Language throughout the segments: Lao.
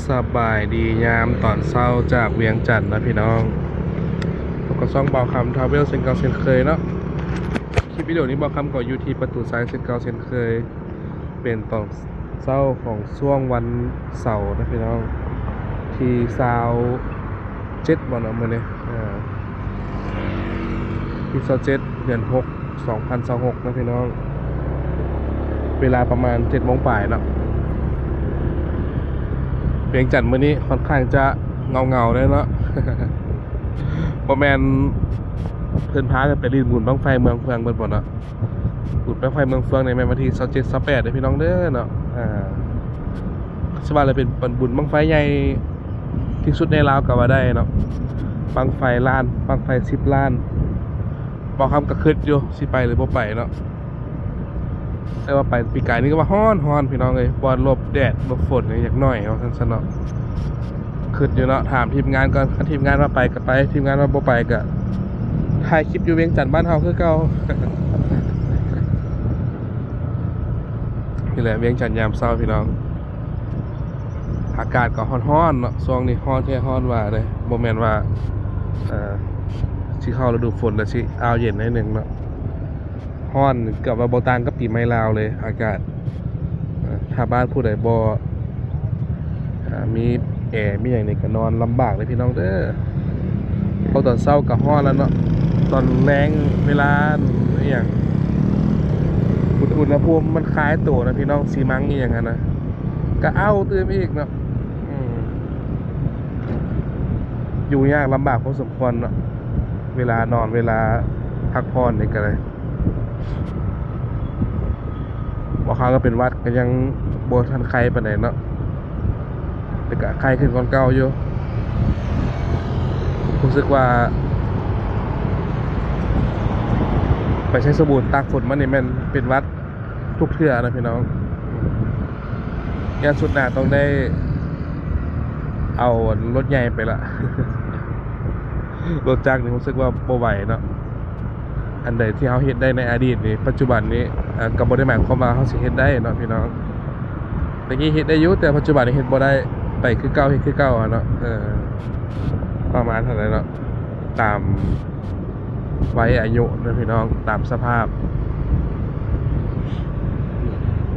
ສະບາຍດີຍາມຕອນເຊົ້າຈາກວຽງຈັນນະພີ່ນ້ອງ, ພົບກັບຊ່ອງບ່າວຄຳທຣາເວລເຊັ່ນເກົ່າເຊັ່ນເຄີຍເນາະ. ຄລິບວິດີໂອນີ້ບ່າວຄຳກໍຢູ່ທີ່ປະຕູໄຊເຊັ່ນເກົ່າເຊັ່ນເຄີຍ, ເປັນຕອນເຊົ້າຂອງຊ່ວງວັນເສົານະພີ່ນ້ອງ, ທີຊາວເຈັດບໍ່ເນາະມື້ນີ້, ເອີ ທີຊາວເຈັດ ເດືອນຫົກ ສອງພັນຊາວຫົກເນາະພີ່ນ້ອງ, ເວລາປະມານເຈັດໂມງປາຍເນາະ. ວຽງຈັນມື້ນີ້ຄ່ອນຂ້າງຈະເຫງົາໆແດ່ເນາະ, ບໍ່ແມ່ນເພິ່ນພາກັນໄປຫຼິ້ນບຸນບັ້ງໄຟເມືອງເຟືອງເບິດບໍ່ເນາະ? ບຸນບັ້ງໄຟເມືອງເຟືອງນີ້ແມ່ນວັນທີຊາວເຈັດ ຊາວແປດເດີພີ່ນ້ອງເດີເນາະ. ອ່າ ຊິວ່າແລ້ວເປັນ ເປັນບຸນບັ້ງໄຟໃຫຍ່ທີ່ສຸດໃນລາວກໍວ່າໄດ້ເນາະ, ບັ້ງໄຟລ້ານ ບັ້ງໄຟສິບລ້ານ. ບ່າວຄຳກໍຄິດຢູ່ຊິໄປຫຼືບໍ່ໄປເນາະ, ແຕ່ວ່າໄປປີກາຍນີ້ກໍວ່າຮ້ອນໆ ພີ່ນ້ອງເອີຍ, ບໍ່ວ່າຫຼົບແດດຫຼົບຝົນຫຍັງ ຢາກໜ້ອຍວ່າຊັ້ນຊະເນາະ. ຄິດຢູ່ເນາະ, ຖາມທີມງານກ່ອນ, ຄັນທີມງານວ່າໄປກໍໄປ, ທີມງານວ່າບໍ່ໄປກໍຖ່າຍຄລິບຢູ່ວຽງຈັນບ້ານເຮົາຄືເກົ່າ. ນີ້ແຫຼະວຽງຈັນຍາມເຊົ້າພີ່ນ້ອງ, ອາກາດກໍຮ້ອນໆເນາະ, ຊ່ວງນີ້ຮ້ອນແທ້ຮ້ອນວ່າເດ້, ບໍ່ແມ່ນວ່າ ເອີ ຊິເຂົ້າລະດູຝົນແລ້ວຊິອ້າວເຢັນໜ້ອຍໜຶ່ງເນາະ. ຮ້ອນເກືອບວ່າບໍ່ຕ່າງກັບປີໃໝ່ລາວເລີຍອາກາດ. ຖ້າບ້ານຜູ້ໃດບໍ່ ອ່າ ມີແອ ມີຫຍັງນີ້ກໍນອນລຳບາກເລີຍພີ່ນ້ອງເດີ, ເພາະຕອນເຊົ້າກໍຮ້ອນແລ້ວເນາະ, ຕອນແລງເວລາ ອີ່ຫຍັງ ອຸນຫະພູມມັນຄາຍໂຕນະພີ່ນ້ອງ, ຊີມັງອີ່ຫຍັງຫັ້ນນະ ກໍອ້າວຕື່ມອີກເນາະ. ອືມ ຢູ່ຍາກລຳບາກພໍສົມຄວນເນາະ, ເວລານອນ ເວລາພັກຜ່ອນນີ້ກໍໄດ້. ບາງຄັ້ງກໍເປັນຫວັດ ກໍຍັງບໍ່ທັນໄຄປານໃດເນາະ, ແຕ່ກໍໄຄຂຶ້ນກ່ອນເກົ່າຢູ່. ຮູ້ສຶກວ່າໄປໄຊສົມບູນຕາກຝົນມານີ້ແມ່ນເປັນຫວັດທຸກເທື່ອນະພີ່ນ້ອງ. ຢ້ານສຸດໜ້າຕ້ອງໄດ້ເອົາລົດໃຫຍ່ໄປລະ, ລົດຈັກນີ້ຮູ້ສຶກວ່າບໍ່ໄຫວເນາະ. ອັນໃດທີ່ເຮົາເຮັດໄດ້ໃນອະດີດນີ້ ປັດຈຸບັນນີ້ ເອີ ກໍບໍ່ໄດ້ໝາຍຄວາມວ່າເຮົາຊິເຮັດໄດ້ເນາະພີ່ນ້ອງ. ແຕ່ກີ້ເຮັດໄດ້ຢູ່ ແຕ່ປັດຈຸບັນນີ້ເຮັດບໍ່ໄດ້, ໄປຄືເກົ່າ ເຮັດຄືເກົ່າຫັ້ນເນາະ. ເອີ ປະມານເທົ່າໃດເນາະ, ຕາມໄວອາຍຸເນາະພີ່ນ້ອງ, ຕາມສະພາບ.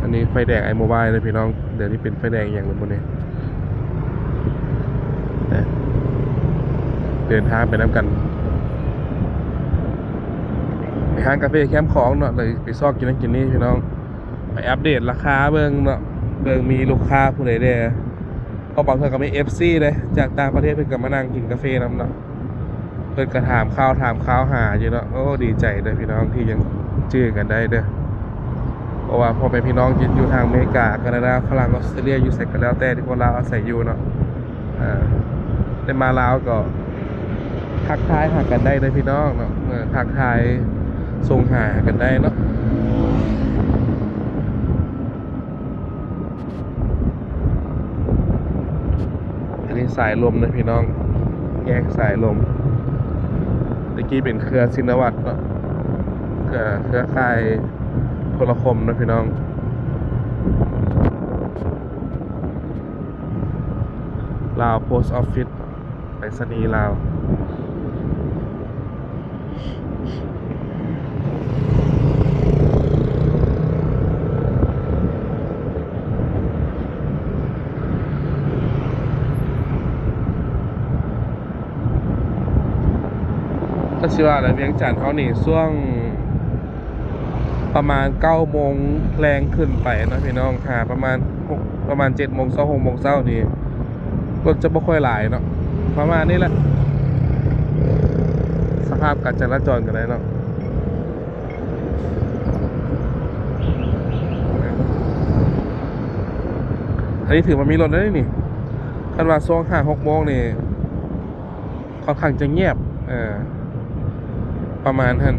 ອັນນີ້ໄຟແດງ iMobile ເນາະພີ່ນ້ອງ, ດຽວນີ້ເປັນໄຟແດງອີ່ຫຍັງລະບໍ່ນີ້. ເດີນທາງໄປນຳກັນ ໄປຮ້ານກາເຟແຄມຂອງເນາະ, ເລີຍໄປຊອກກິນນັ້ນກິນນີ້ພີ່ນ້ອງ, ໄປອັບເດດລາຄາເບິ່ງເນາະ, ເບິ່ງມີລູກຄ້າຜູ້ໃດແດ່. ເພາະບາງເທື່ອກໍມີເອັຟຊີເດ້ ຈາກຕ່າງປະເທດ ເພິ່ນກໍມານັ່ງກິນກາເຟນຳເນາະ. ເພິ່ນກໍຖາມຂ່າວ ຖາມຂ່າວຫາຢູ່ເນາະ. ໂອ້ ດີໃຈເດີພີ່ນ້ອງທີ່ຍັງຈື່ກັນໄດ້ເດີ, ເພາະວ່າພໍ່ແມ່ພີ່ນ້ອງທີ່ຢູ່ທາງອາເມລິກາ, ການາດາ, ຝຣັ່ງ, ອອສເຕຣເລຍ, ຢູ່ໃສກໍແລ້ວແຕ່ທີ່ຄົນລາວອາໄສຢູ່ເນາະ, ໄດ້ມາລາວກໍທັກທາຍຫາກັນໄດ້ເດີພີ່ນ້ອງເນາະ, ທັກທາຍສົ່ງຫາກັນໄດ້ເນາະ. ອັນນີ້ສາຍລົມເດີພີ່ນ້ອງ, ແຍກສາຍລົມ. ແຕ່ກີ້ເປັນເຄືອຊິນນະວັດເນາະ, ເຄືອ ເຄືອຂ່າຍໂທລະຄົມເນາະພີ່ນ້ອງ, ລາວໂພສອອຟຟິດ. ໄປສະນີລາວ. ກໍຊິວ່າແຫຼະ ວຽງຈັນເຮົານີ້ ຊ່ວງ ປະມານເກົ້າໂມງແລງຂຶ້ນໄປເນາະພີ່ນ້ອງ, ຫາປະມານຫົກ ປະມານເຈັດໂມງເຊົ້າ ຫົກໂມງເຊົ້ານີ້ ລົດຈະບໍ່ຄ່ອຍຫຼາຍເນາະ, ປະມານນີ້ແຫຼະ. ສະພາບການຈະລາຈອນກໍໄດ້ເນາະ, ອັນນີ້ຖືວ່າມີລົດແລ້ວນີ້. ຄັນວ່າຊ່ວງຫ້າຫົກໂມງນີ້ ຂ້ອນຂ້າງຈະງຽບ ເອີ ປະມານຫັ້ນ.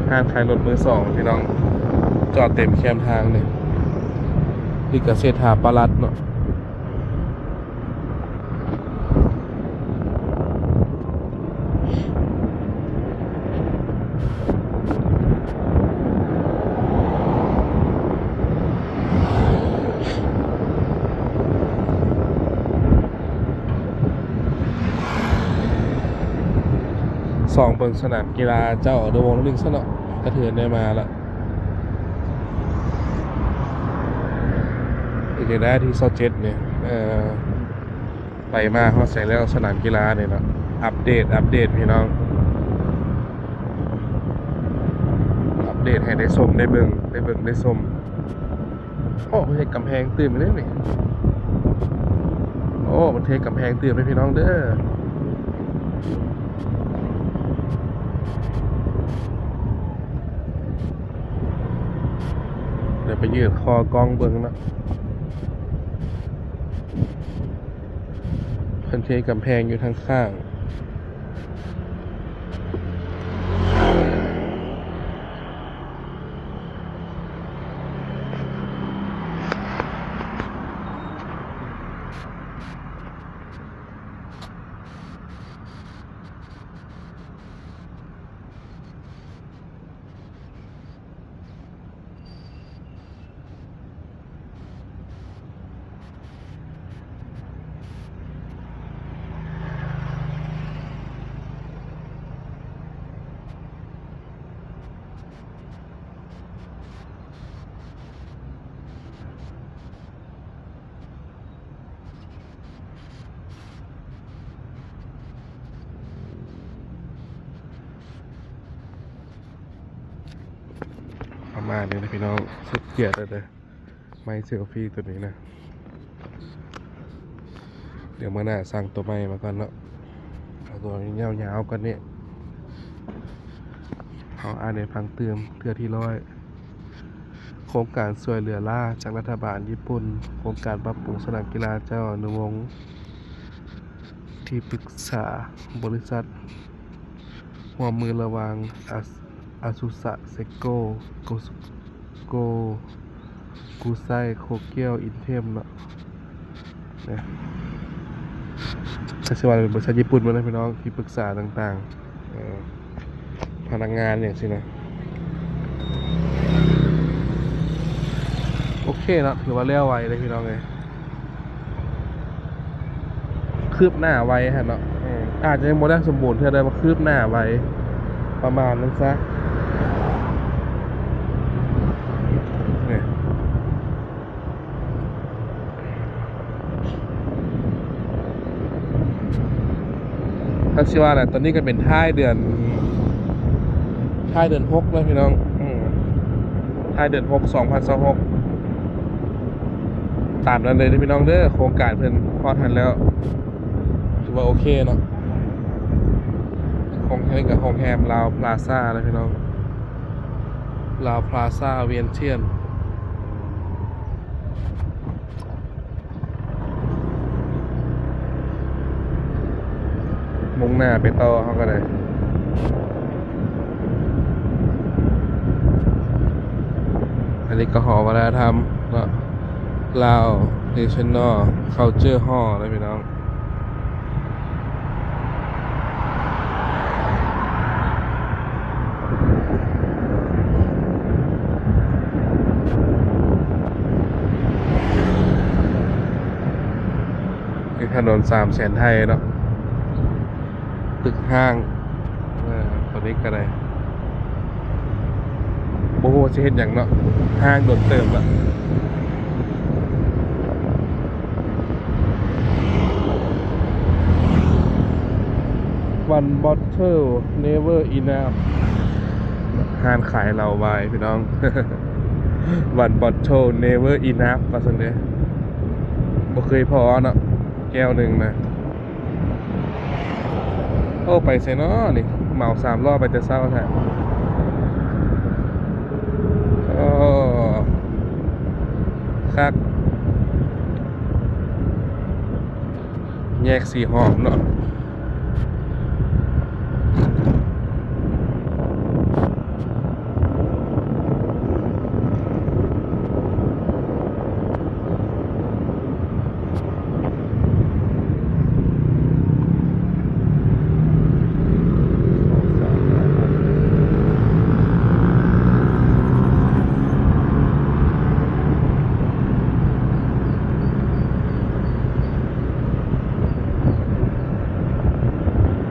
ຮ້ານຂາຍລົດມືສອງພີ່ນ້ອງ ຈອດເຕັມແຄມທາງເລີຍ. ນີ້ກະເສດຖາປະລັດເນາະ. ເ ລອງເບິ່ງສະໜາມກິລາເຈົ້າອະນຸວົງນິດໜຶ່ງຊະເນາະ ກະເທີນໄດ້ມາລະ. ເປັນຈັ່ງໃດທີຊາວເຈັດນີ້ ເອີ ໄປມາຮອດໃສແລ້ວສະໜາມກິລານີ້ເນາະ? ອັບເດດ ອັບເດດພີ່ນ້ອງ ອັບເດດໃຫ້ໄດ້ຊົມໄດ້ເບິ່ງ ໄດ້ເບິ່ງໄດ້ຊົມ. ໂອ້ ເພິ່ນເຮັດກຳແພງຕື່ມເດ້ນີ້. ໂອ້ ເພິ່ນເຮັດກຳແພງຕື່ມເດ້ພີ່ນ້ອງເດີ. ດຽວໄປຢືນຄໍກ້ອງເບິ່ງເນາະ. ເພິ່ນເທກຳແພງຢູ່ທາງຂ້າງ. ປະມານນີ້ນະພີ່ນ້ອງ ສຸດກຽດແລ້ວເດີ ໄມ້ເຊລຟີໂຕນີ້ນະ. ດຽວມື້ໜ້າສັ່ງໂຕໃໝ່ມາກ່ອນເນາະ ເອົາໂຕຍາວໆກ່ອນນີ້. ເຮົາອ່ານໃຫ້ຟັງຕື່ມເທື່ອທີຮ້ອຍ. ໂຄງການຊ່ວຍເຫຼືອລ້າຈາກລັດຖະບານຍີ່ປຸ່ນ, ໂຄງການປັບປຸງສະໜາມກິລາເຈົ້າອະນຸວົງ, ທີ່ປຶກສາບໍລິສັດຮ່ວມມືລະຫວ່າງ ອາ ອາຊູສະ ເຊັກໂກ ໂກ ໂກ ກູໄຊ ໂຄກຽວ ອິນເທັມເນາະ. ນີ້ ກະຊິວ່າເປັນບໍລິສັດຍີ່ປຸ່ນໝົດນະພີ່ນ້ອງ ທີ່ປຶກສາຕ່າງໆ ເອີ ພະນັກງານຫຍັງຊີ້ນະ. ໂອເຄເນາະ ຖືວ່າແລ້ວໄວເດ້ພີ່ນ້ອງເອີຍ. ຄືບໜ້າໄວຫັ້ນເນາະ ເອີ ອາດຈະຍັງບໍ່ໄດ້ສົມບູນເທື່ອ ແຕ່ວ່າຄືບໜ້າໄວ ປະມານນັ້ນຊະ. ນີ້ ກໍຊິວ່າແຫຼະ ຕອນນີ້ກໍເປັນທ້າຍເດືອນ ທ້າຍເດືອນຫົກແລ້ວພີ່ນ້ອງ ອືມ ທ້າຍເດືອນຫົກ ສອງພັນຊາວຫົກ ຕາມນັ້ນເລີຍເດີພີ່ນ້ອງເດີ. ໂຄງການເພິ່ນຮອດຫັ້ນແລ້ວ ຖືວ່າໂອເຄເນາະ. ໂຮງແຮມ ນີ້ກໍໂຮງແຮມລາວພລາຊາເດີພີ່ນ້ອງ ລາວພລາຊາວຽງຊຽນ. ມຸ່ງໜ້າໄປຕໍ່ເຮົາກໍໄດ້. ອັນນີ້ກໍຫໍວັດທະນະທຳເນາະ ລາວ National Culture Hall ເນາະພີ່ນ້ອງ. ນີ້ຖະໜົນສາມແສນໄທເນາະ ຕຶກຮ້າງ ເອີ ຕົວນີ້ກໍໄດ້ ບໍ່ຮູ້ວ່າຊິເຮັດຫຍັງເນາະ ຮ້າງດົນເຕີບລະ. One bottle never enough ຮ້ານຂາຍເຫຼົ້າວາຍພີ່ນ້ອງ. One bottle never enough ວ່າຊັ້ນເດ້ ບໍ່ເຄີຍພໍເນາະ ແກ້ວໜຶ່ງນະ. ໂອ້ ໄປໃສເນາະນີ້ ເໝົາສາມລໍ້ໄປແຕ່ເຊົ້າແທ້. ໂອ້ ຄັກ ແຍກສີຫອມເນາະ.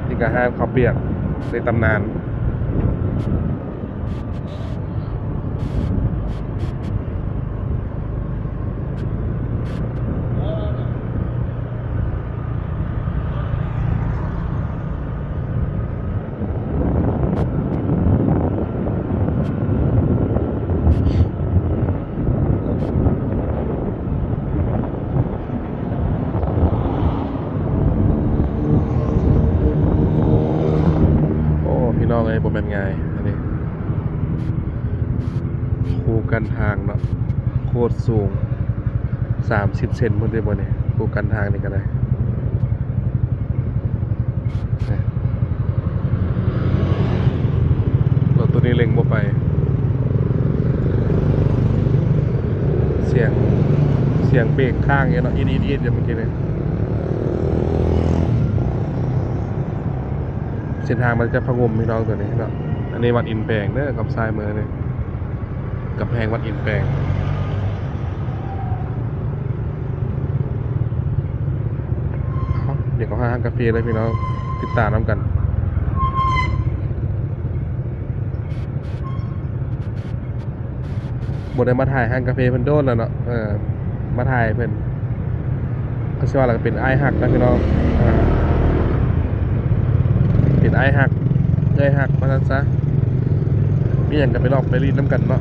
ນີ້ກໍຮ້ານເຂົ້າປຽກ ໃນຕຳນານ. ໂອ້ ພີ່ນ້ອງເອີຍ ບໍ່ແມ່ນງ່າຍອັນນີ້ ຄູກັນທາງເນາະ ໂຄດສູງ ສາມສິບເຊັນພຸ້ນເດ້ບໍ່ນີ້ ຄູກັນທາງນີ້ກະໄດ້. ລົດໂຕນີ້ເລັ່ງບໍ່ໄປ ສຽງ ສຽງເບກຄ້າງຢູ່ເນາະ ອີດໆໆ ຢູ່ເມື່ອກີ້ນີ້. ເສັ້ນທາງມັນຈະພະງົມ ພີ່ນ້ອງ ໂຕນີ້ເນາະ. ອັນນີ້ວັດອິນແປງເດີ ກັບຊ້າຍມືນີ້ ກຳແພງວັດອິນແປງ. ເອົ້າ ດຽວເຮົາຫາຮ້ານກາເຟເລີຍ ພີ່ນ້ອງ ຕິດຕາມນຳກັນ. ບໍ່ໄດ້ມາຖ່າຍຮ້ານກາເຟເພິ່ນໂດນແລ້ວເນາະ ເອີ ມາຖ່າຍເພິ່ນ ເຂົາຊິວ່າລະກະເປັນອ້າຍຮັກນະພີ່ນ້ອງ ເປັນອ້າຍຮັກ ເອື້ອຍຮັກວ່າຊັ້ນຊະ ມີຫຍັງກະໄປຫຼອກໄປຫຼິ້ນນຳກັນເນາະ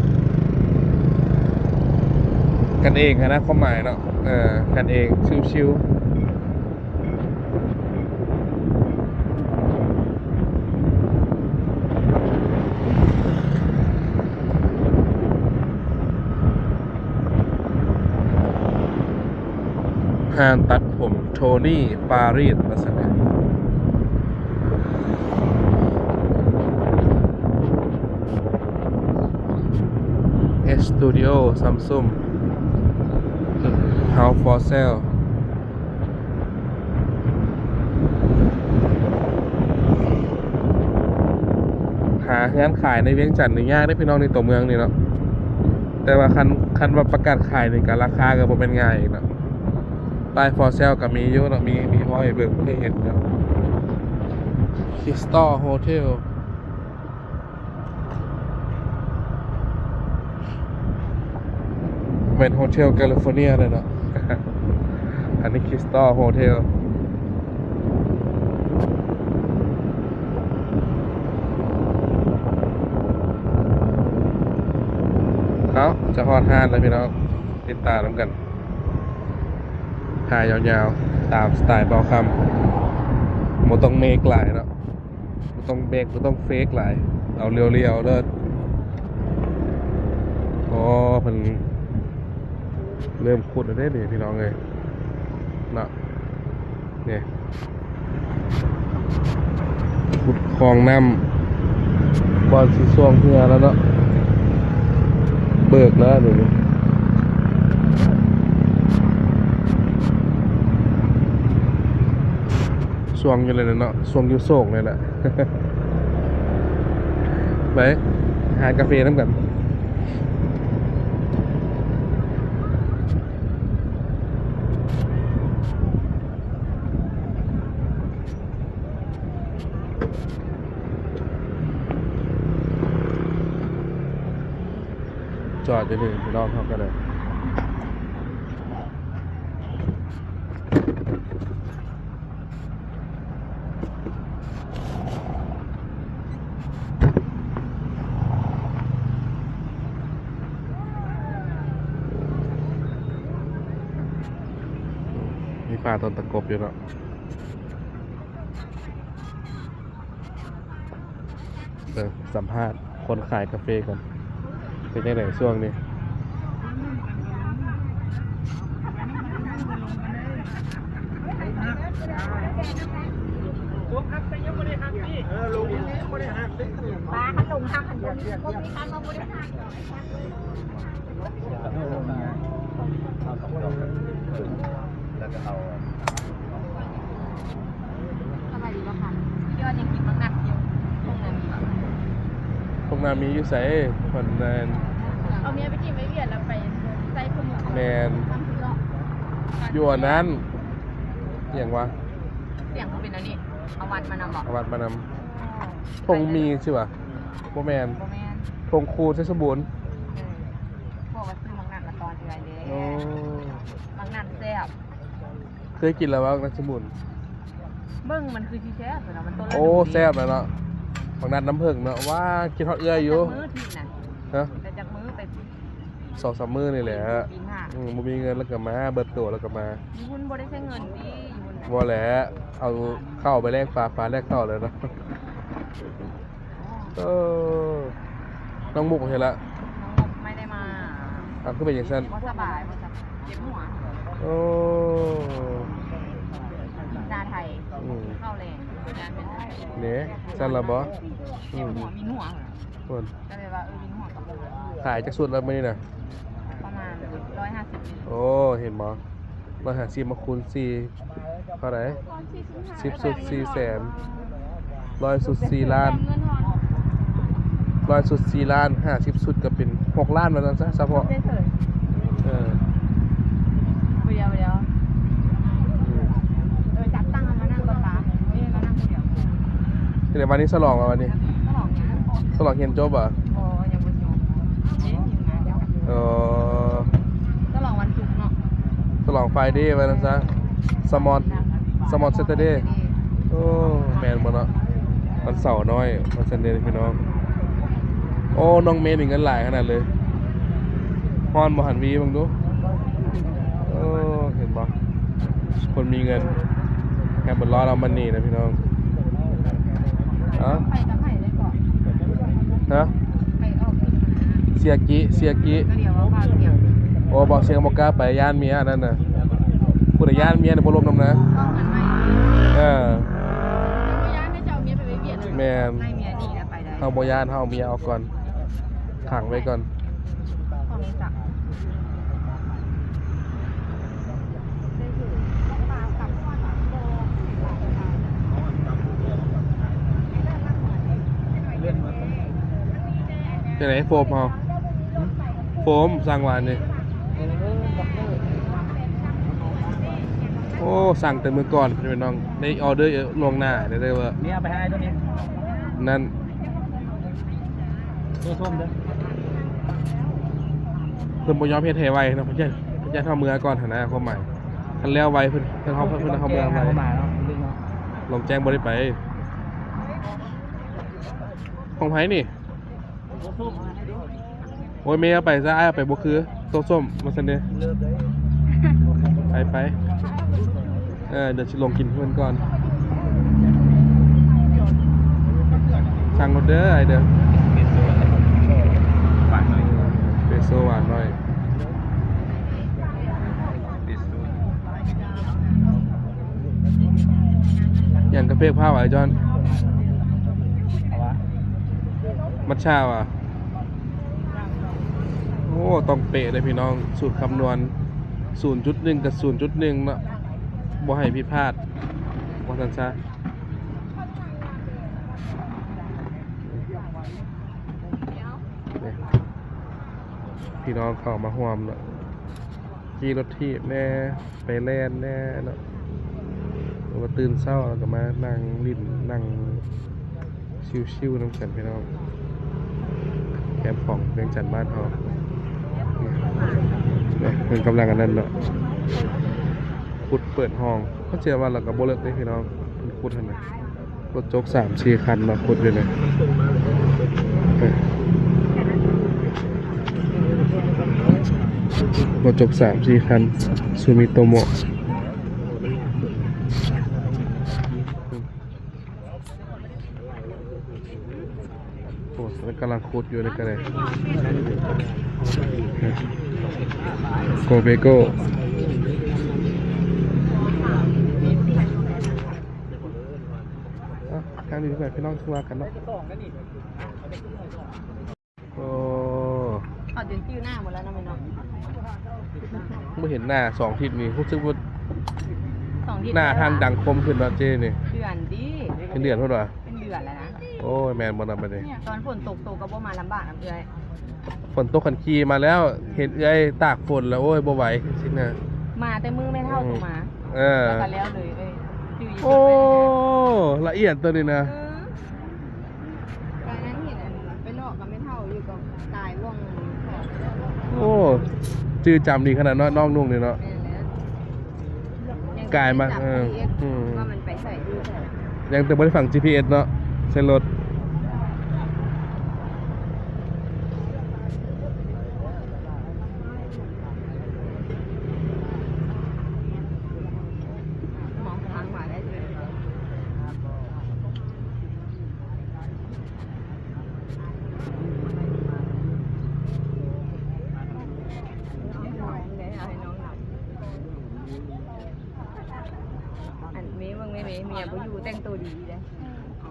ກັນເອງຫັ້ນນະ ຄວາມໝາຍເນາະ ເອີ ກັນເອງ ຊິວໆ. ຮ້ານຕັດຜົມໂທນີປາຣີສວ່າຊັ້ນເດ. ເອັສສະຕູດິໂອ ຊຳຊຸງ ເຮົາສ໌ ຟໍ ເຊລ. ຫາເຮືອນຂາຍໃນວຽງຈັນນີ້ຍາກເດ້ພີ່ນ້ອງ ໃນຕົວເມືອງນີ້ເນາະ ແຕ່ວ່າຄັນ ຄັນວ່າປະກາດຂາຍນີ້ກະລາຄາກະບໍ່ແມ່ນງ່າຍອີກເນາະ. ປ້າຍ ຟໍ ເຊລ ກະມີຢູ່ເນາະ ມີ ມີເວົ້າໃຫ້ເບິ່ງ ເຄີຍເຫັນຢູ່. ຄຣິສຕອລໂຮເທລ ແມ່ນໂຮເທລແຄລິຟໍເນຍເລີຍເນາະ ອັນນີ້ຄຣິສຕອລໂຮເທລ. ເອົ້າ ຈະຮອດຮ້ານແລ້ວພີ່ນ້ອງ ຕິດຕາມນຳກັນ ຖ່າຍຍາວໆ ຕາມສະໄຕເບົາຄຳ ບໍ່ຕ້ອງເມກຫຼາຍເນາະ. ບໍ່ຕ້ອງເບກ ບໍ່ຕ້ອງເຟກຫຼາຍ ເອົາລຽວໆເລີຍ. ອໍ ເພິ່ນເລີ່ມຂຸດແລ້ວເດ້ນີ້ພີ່ນ້ອງເອີຍເນາະ ນີ້ ຂຸດຄອງນ້ຳ ບ່ອນຊິຊ່ວງເຮືອແລ້ວເນາະ ເບີກແລ້ວດຽວນີ້. ຊ່ວງຢູ່ແລ້ວເນາະ ຊ່ວງຢູ່ໂສກນີ້ແຫຼະ ໄປຫາກາເຟນຳກັນ. ຈອດຢູ່ນີ້ພີ່ນ້ອງເຮົາກະໄດ້. ມີປາຕອນຕະກົບຢູ່ເນາະ. ເອີ ສຳພາດຄົນຂາຍກາເຟກ່ອນ ເປັນຈັ່ງໃດຊ່ວງນີ້? ປາຄັນລົງທາງຄັນບໍ່ມີ ບໍ່ມີຄັນວ່າບໍ່ໄດ້ທາງດອກ. ສະບາຍດີບໍ່ຄະ? ຍອດຍັງກິນບັກໜັກຢູ່. ທົ່ງນາມີບໍ່? ທົ່ງນາມີຢູ່ໃສ? ເພິ່ນນັ້ນ ເອົາເມຍໄປຖິ້ມໄວ້ວຽດແລ້ວໄປໃສ່ຜູ້ໝູ່. ແມ່ນ ຢູ່ອັນນັ້ນ ອີ່ຫຍັງວະ? ສຽງເປັນອັນນີ້ ເອົາວັດມານຳບໍ່? ເອົາວັດມານຳ. ທົ່ງມີຊິຫວາ? ບໍ່ແມ່ນ ບໍ່ແມ່ນ ທົ່ງຄູນໄຊສົມບູນ. ເອີ ພວກວ່າຊື້ໝາກນັດມາຕອນເທື່ອເດ້. ໂອ້ ໝາກນັດແຊບ. ເຄີຍກິນແລ້ວຫວາ ໝາກນັດໄຊສົມບູນ? ເບິ່ງມັນຄືຊິແຊບເນາະ ມັນຕົ້ນລະ ໂອ້ ດູດີ ແຊບແລ້ວເນາະ ໝາກນັດນ້ຳເຜິ້ງເນາະ. ວ້າ ຄິດຮອດເອື້ອຍຢູ່. ຈັກມື້ທິດນະ? ຮະ? ແຕ່ຈັກມື້ໄປ? ສອງສາມມື້ນີ້ແຫຼະ. ອືມ ບໍ່ມີເງິນແລ້ວກໍມາ ເບິດໂຕແລ້ວກໍມາ. ຢູ່ພຸ້ນບໍ່ໄດ້ໃຊ້ເງິນຕິ ຢູ່ພຸ້ນນະ? ບໍ່ແຫຼະ ເອົາເຂົ້າໄປແລກປາ ປາແລກເຂົ້າແລ້ວເນາະ. ເອີ ນ້ອງມຸກເຮັດລະ ນ້ອງມຸກໄມ່ໄດ້ມາ. ອ້າວ ຄືເປັນຈັ່ງຊັ້ນ? ບໍ່ສະບາຍ ບໍ່ສະບາຍ ເຈັບຫົວ. ໂອ້ ຊາໄທ ອືມ ເຂົ້າແລງ ເດ້ ຊັ້ນລະບໍ່? ເຈັບຫົວ ອືມ ວິນຫົວ. ພຸ້ນ ກໍເລີຍວ່າ ເອີ ວິນຫົວກັບ ຂາຍຈັກຊຸດລະມື້ນີ້ນະ? ປະມານຮ້ອຍຫ້າສິບ. ໂອ້ ເຫັນບໍ່ ຮ້ອຍຫ້າສິບມາຄູນສີ່ ເທົ່າໃດ? ສິບຊຸດສີ່ແສນ ຮ້ອຍຊຸດສີ່ລ້ານ ຮ້ອຍຊຸດສີ່ລ້ານ ຫ້າສິບຊຸດກໍເປັນຫົກລ້ານວ່າຊັ້ນຊະ ສະເພາະ ເອີ ບໍ່ດຽວ ບໍ່ດຽວ ອືມ ເອີ ຈັດຕັ້ງເອົາມານັ່ງກ່ອນປະ ເອີ ມານັ່ງຜູ້ດຽວ. ເຮັດໃດບາດນີ້ ສະຫຼອງບໍ່ບາດນີ້? ສະຫຼອງຫຍັງ? ສະຫຼອງຮຽນຈົບບໍ່? ບໍ່ ຍັງບໍ່ຈົບ ເດ້ ຢູ່ນານ. ເອີ ສະຫຼອງວັນສຸກເນາະ ສະຫຼອງ Friday ວ່າຊັ້ນຊະ Small Small Saturday. ໂອ້ ແມ່ນບໍ່ເນາະ ວັນເສົານ້ອຍວ່າຊັ້ນເດ້ພີ່ນ້ອງ. ໂອ້ ນ້ອງເມນີ້ເງິນຫຼາຍຂະໜາດເລີຍ ຮ້ອນບໍ່ຫັ້ນ ຫວີເບິ່ງດູ. ໂອ້ ເຫັນບໍ່ ຄົນມີເງິນ Have a lot of money ນະພີ່ນ້ອງ. ເອົ້າ ໄປກັບໃຜໄດ້ເກາະ? ຮະ? ໄປອອກ ເສຍກີ້ ເສຍກີ້ ກໍດຽວວ່າບ່າວສຽງ. ໂອ້ ບ່າວສຽງບໍ່ກ້າໄປ ຢ້ານເມຍອັນນັ້ນນະ. ຜູ້ໃດຢ້ານເມຍນີ້ບໍ່ລົມນຳນະ. ເອີ ບໍ່ຢ້ານໃຫ້ເຈົ້າເມຍໄປໄວຽດ. ແມ່ນ ໃຫ້ເມຍໜີແລ້ວໄປໄດ້. ເຮົາບໍ່ຢ້ານ ເຮົາເອົາເມຍອອກກ່ອນ ຂັງໄວ້ກ່ອນ. ຈັ່ງໃດໂຟມເຮົາ? ໂຟມສັ່ງວານນີ້. ໂອ້ ສັ່ງແຕ່ມື້ກ່ອນພີ່ນ້ອງ ໄດ້ອໍເດີລ່ວງໜ້າເດີ. ນີ້ເອົາໄປໃຫ້ອ້າຍໂຕນີ້ ນັ້ນ ໂຕສົ້ມເດີ. ເພິ່ນບໍ່ຍອມເຮັດໃຫ້ໄວເນາະ ເພິ່ນຢ້ານ ເພິ່ນຢ້ານເຮົາເມືອກ່ອນຫັ້ນນະ ຄວາມໝາຍ ຄັນແລ້ວໄວເພິ່ນ ເພິ່ນເຮົາ ເພິ່ນເຮົາເມືອໄວ. ລອງແຈ້ງບໍ່ໄດ້ໄປ. ຂອງໃຜນີ້? ໂອ້ຍ ແມ່ເອົາໄປຊະ ອ້າຍເອົາໄປບໍ່ຄື ໂຕສົ້ມວ່າຊັ້ນເດ້. ໄປ ໄປ ເອີ ດຽວຊິລົງກິນເພິ່ນກ່ອນ. ສັ່ງໂລດເດີ ອ້າຍເດີ. ເອສເປຣສໂຊຫວານໜ້ອຍ. ຫຍັງກາເຟຂາວ ອ້າຍຈອນ? ມັດຊາຫວາ? ໂອ້ ຕ້ອງເປະເດ້ພີ່ນ້ອງ ສູດຄຳນວນ ສູນຈຸດໜຶ່ງ ກັບ ສູນຈຸດໜຶ່ງ ເນາະ ບໍ່ໃຫ້ຜິດພາດ ວ່າຊັ້ນຊະ. ນີ້ ພີ່ນ້ອງເຂົ້າມາຮ່ວມເນາະ ຂີ່ລົດຖີບແດ່ ໄປແລ່ນແດ່ເນາະ ຫຼືວ່າຕື່ນເຊົ້າແລ້ວກໍມານັ່ງຫຼິ້ນ ນັ່ງຊິວໆນຳກັນພີ່ນ້ອງ ແຄມຂອງວຽງຈັນບ້ານເຮົາ. ນີ້ ນີ້ເພິ່ນກຳລັງອັນນັ້ນເນາະ ຂຸດເປີດຮ່ອງ ເຂົາເຊື່ອວ່າລະກະບໍ່ເລິກເດ້ພີ່ນ້ອງ ເພິ່ນຂຸດຫັ້ນນະ. ລົດຈົກສາມສີ່ຄັນເນາະ ຂຸດຢູ່ນີ້ ລົດຈົກສາມສີ່ຄັນ ຊູມິໂຕໂມະ. ໂອ້ ກຳລັງຂຸດຢູ່ນີ້ກໍໄດ້ ໂກເບໂກ. ເອົ້າ ທາງນີ້ໄປ ພີ່ນ້ອງ ຊິວ່າກັນເນາະ. ໂອ້ ເຂົາຈົນຈື່ໜ້າໝົດແລ້ວເນາະແມ່ເນາະ. ບໍ່ເຫັນໜ້າສອງທິດນີ້ ຮູ້ສຶກວ່າ ສອງທິດ ໜ້າທ່ານດັງຄົມຂຶ້ນເນາະເຈ້ນີ້. ເດືອນຕິ ເປັນເດືອນພຸ້ນຫວາ? ເປັນເດືອນແລ້ວນະ. ໂອ້ຍ ແມ່ນບໍ່ນະບັດນີ້ ຕອນຝົນຕົກໂຕກໍບໍ່ມາລຳບາກນຳເອື້ອຍ. ຝົນຕົກຄັນຂີ່ມາແລ້ວ ເຫັນເອື້ອຍຕາກຝົນແລ້ວ ໂອ້ຍ ບໍ່ໄຫວຊີ້ນະ. ມາແຕ່ມື້ແມ່ເຖົ້າໂຕມາ ເອີ ແລ້ວກໍແລ້ວເລີຍເອື້ອຍ. ໂອ້ ລະອຽດໂຕນີ້ນະ. ເອີ ກໍແມ່ນເຮົາຢູ່ກໍກາຍວງ ໂອ້ ຈື່ຈຳດີຂະໜາດເນາະ ນ້ອງນຸ່ງນີ້ເນາະ ແມ່ນແລ້ວ ກາຍມາ ຍັງ ເອີ ອືມ ວ່າມັນໄປໃສຢູ່ໃສ ຍັງແຕ່ບໍ່ໄດ້ຝັງຈີພີເອັສເນາະ ໃສ່ລົດ. ມອງທາງມາໄດ້ເລີຍ. ອັນເມເບິ່ງເມ ເມ ເມຍບໍ່ຢູ່ ແຕ່ງໂຕດີເດ້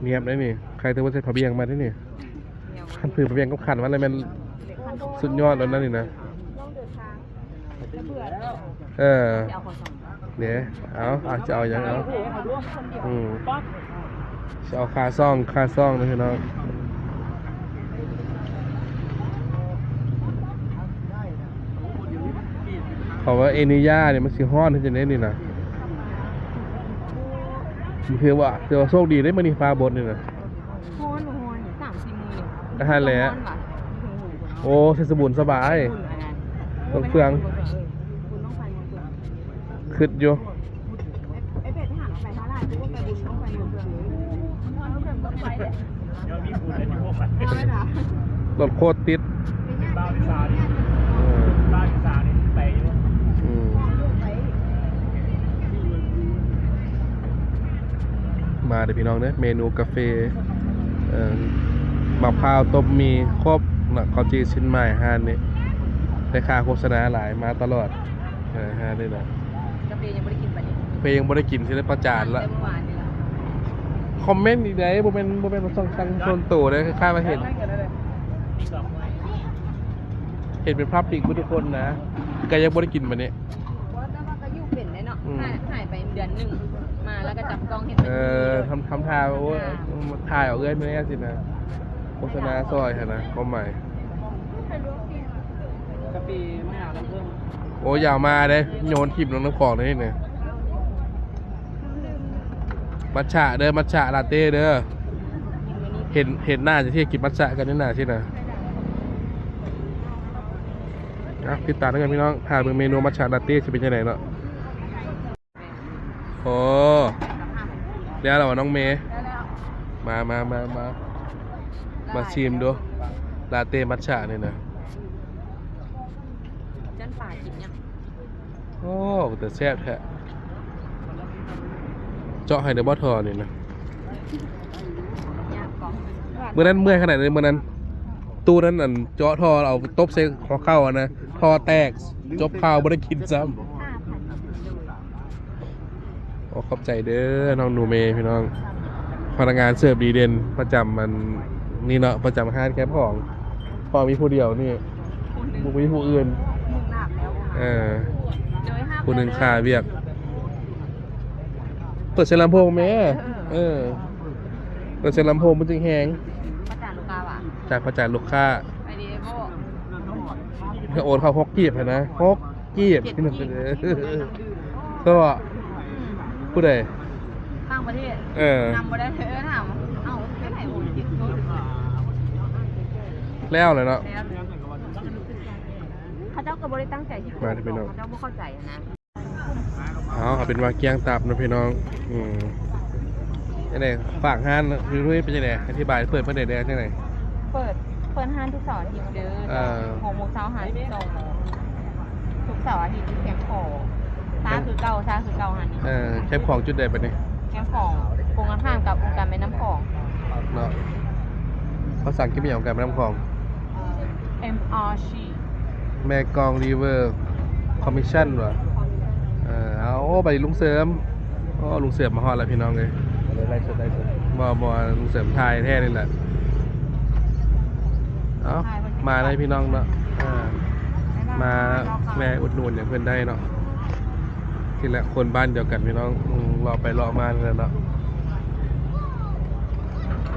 ງຽບໄດ໋ນີ້ ໃຄແຕ່ວ່າໃສ່ຜ້າບ່ຽງມາເດ້ນີ້ ຄັນຖືຜ້າບ່ຽງກັບຂັນມາແລ້ວແມ່ນສຸດຍອດແລ້ວນະນີ້ນະ. ເອີ ເດ້ ເອົາ ເອົາ ຈະເອົາຫຍັງ ເອົາ ອືມ ຊິເອົາຄາຊອງ ຄາຊອງເດີພີ່ນ້ອງ ເພາະວ່າເອນິຢານີ້ມັນຊິຮ້ອນເຮັດຈັ່ງໃດນີ້ນະ ຖືວ່າ ຖືວ່າໂຊກດີເດ້ມື້ນີ້ຟ້າບົດນີ້ນະ. ຮ້ອນ ຮ້ອນ ສາມສີ່ມື້ນີ້ ຫັ້ນແຫຼະ ຮ້ອນຫວາ ໂອ້ ໃສ່ສະບຸນສະບາຍ ບຸນອັນນັ້ນ ເຟືອງ ເອີ ບຸນບັ້ງໄຟເມືອງເຟືອງ ຄຶດຢູ່ ໄອ້ເປັດໄປຫາໄປທ່າຫຼາຍ ຄືວ່າໄປບຸນບັ້ງໄຟເມືອງເຟືອງ ເອີ ເອີ ເອີ ລົດໂຄດຕິດ ເອີ ອືມ ມາເດີພີ່ນ້ອງເດີ ເມນູກາເຟ ເອີ ໝາກພ້າວຕົ້ມໝີ່ ຄົບເນາະ ເຂົ້າຈີ່ ຊີ້ນໄໝ້ ຮ້ານນີ້ ແຕ່ຄ່າໂຄສະນາຫຼາຍ ມາຕະຫຼອດ ເອີ ຮ້ານນີ້ນະ ກາເຟຍັງບໍ່ໄດ້ກິນປານນີ້ ກາເຟຍັງບໍ່ໄດ້ກິນ ຊິໄດ້ປະຈານລະ ແຕ່ເມື່ອວານນີ້ລະ ຄອມເມັນອີກໃດ໋ ບໍ່ແມ່ນ ບໍ່ແມ່ນວ່າຊ່ອງສັ່ງສ່ວນໂຕເດ້ ຄ້າຍໆວ່າເຫັນ ເຫັນເປັນພາບປິກເບິດທຸກຄົນນະ ກະຍັງບໍ່ໄດ້ກິນບາດນີ້ ບໍ່ ແຕ່ວ່າກໍຢູ່ເປັນໄດ້ເນາະ ອືມ ຫາຍ ຫາຍໄປເດືອນໜຶ່ງ ມາແລ້ວກໍຈັບກ້ອງເຮັດ ເອີ ທຳ ທຳທ່າ ໂອ້ຍ ຖ່າຍເອົາເອື້ອຍເມື່ອຍຊີ້ນະ ໂຄສະນາຊ່ອຍຫັ້ນນະ ຄວາມໝາຍ ກາເຟມະຫາລັງເພິ່ນ ໂອ້ ຢ່າເອົາມາເດ້ ໂຍນຖິ້ມລົງນ້ຳຂອງເດ້ນີ້ ມັດສະເດີ ມັດສະລາເຕ້ເດີ ເຫັນ ເຫັນໜ້າຈະເທດກິນມັດສະກັນນີ້ນະຊີ້ນະ. ອ່ະ ຕິດຕາມນຳກັນພີ່ນ້ອງ ຖ້າເບິ່ງເມນູມັດສະລາເຕ້ຊິເປັນຈັ່ງໃດເນາະ. ໂອ້ ແລ້ວລະຫວານ້ອງເມ? ມາ ມາ ມາ ມາ ມາຊີມດູ ລາເຕ້ມັດສະນີ້ນະ. ຈັນປາກິນຫຍັງ? ໂອ້ ເປັນຕາແຊບແທ້ ເຈາະໃຫ້ໄດ້ບໍ່ທໍ່ນີ້ນະ? ມື້ນັ້ນເມື່ອຍຂະໜາດໃດ ມື້ນັ້ນ ຕູ້ນັ້ນ ອັນ ເຈາະທໍ່ ເອົາຕົບໃສ່ຫົວເຂົ່າຫັ້ນນະ ທໍ່ແຕກ ຈົບຂ່າວ ບໍ່ໄດ້ກິນຊ້ຳ. ໂອ້ ຂອບໃຈເດີ ນ້ອງໜູເມ ພີ່ນ້ອງ ພະນັກງານເສີບດີເດັ່ນ ປະຈຳອັນນີ້ເນາະ ປະຈຳຮ້ານແຄມຂອງ ເພາະມີຜູ້ດຽວນີ້ ບໍ່ມີຜູ້ອື່ນ ເອີ ຜູ້ໜຶ່ງຄາວຽກ. ເປີດສຽງລຳໂພງແມ້ ເອີ ເປີດສຽງລຳໂພງມັນຈຶ່ງແຮງ ປະຈານລູກຄ້າຫວາ ຈາກປະຈານລູກຄ້າ ໄປດີເດໂບ ໂອນເຂົ້າຫົກກີບຫັ້ນນະ ຫົກ ກີບ ເຈັດກີບ ໂຕ ອືມ ຜູ້ໃດ? ຕ່າງປະເທດ ເອີ ນຳບໍ່ໄດ້ເລີຍ ເອີ ຖາມ ເອົ້າ ໄປໃນໂອນເຈັດໂຕ ແລ້ວແຫຼະເນາະ ແລ້ວ ເຂົາເຈົ້າກໍບໍ່ໄດ້ຕັ້ງໃຈຊິໂກງ ມາເດີພີ່ນ້ອງ ເຂົາເຈົ້າບໍ່ເຂົ້າໃຈຫັ້ນນະ. ເອົາ ເອົາເປັນວ່າກ້ຽງຕັບເນາະພີ່ນ້ອງ ອືມ ຈັ່ງໃດ ຝາກຮ້ານຢູ່ເລີຍ ເປັນຈັ່ງໃດ ອະທິບາຍ ເປີດເມື່ອໃດແດ່ ຈັ່ງໃດ? ເປີດ ເປີດຮ້ານທຸກເສົາອາທິດເດີ ເອີ ຫົກໂມງເຊົ້າຫາສິບສອງໂມງ ທຸກເສົາອາທິດຢູ່ແຄມຂອງ ຊາຄືເກົ່າ ຊາຄືເກົ່າຫັ້ນ ເອີ ແຄມຂອງຈຸດໃດບັດນີ້? ແຄມຂອງກົງກັນຂ້າມກັບອົງການແມ່ນ້ຳຂອງເນາະ ພາສາອັງກິດແມ່ນຫຍັງ? ອົງການແມ່ນ້ຳຂອງ ເອີ ເອັມອາຣ໌ຊີ ແມ່ກອງ River Commission ຫວາ ເອີ ເອົາ ໂອ້ ໄປລຸງເສີມ ໂອ້ ລຸງເສີມມາຮອດແລ້ວພີ່ນ້ອງເອີຍ ໄລຟ໌ສົດ ໄລຟ໌ສົດ ບໍ່ ບໍ່ ລຸງເສີມຖ່າຍແທ້ນີ້ແຫຼະ ເອົາ ມາໄດ້ພີ່ນ້ອງເນາະ ເອີ ມາແວ່ອຸດໜູນຫຍັງເພິ່ນໄດ້ເນາະ ນີ້ແຫຼະ ຄົນບ້ານດຽວກັນພີ່ນ້ອງ ອືມ ເລາະໄປເລາະມານີ້ແຫຼະເນາະ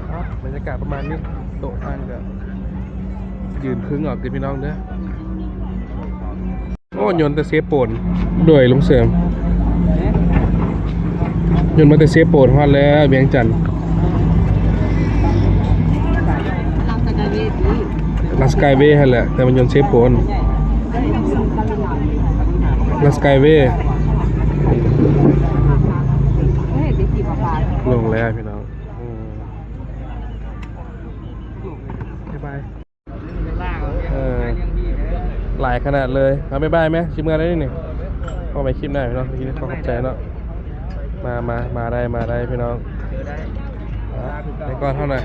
ເອົາ ບັນຍາກາດປະມານນີ້ ໂຕະທາງກໍຢືນຄຶງເອົາຕິພີ່ນ້ອງເດີ. ໂອ້ ຍົນແຕ່ເຊໂປນ ໂດຍລຸງເສີມ ຍົນມາແຕ່ເຊໂປນ ຮອດແລ້ວວຽງຈັນ ລາວສະກາຍເວທີ Skyway ຫັ້ນແຫຼະ ແຕ່ມັນຍົນເຊໂປນ ລະ Skyway ລົງແລ້ວພີ່ນ້ອງ ອືມ ບາຍບາຍ. ເອີ ຫຼາຍຂະໜາດເລີຍ. ເອົາ ບາຍບາຍແມະ ຊິເມືອແລ້ວນີ້. ພໍ້ກັນຄລິບໜ້າພີ່ນ້ອງ ຄລິບນີ້ຂໍຂອບໃຈເນາະ. ມາ ມາ ມາໄດ້ ມາໄດ້ພີ່ນ້ອງ. ໄປກ່ອນເຮົານະ.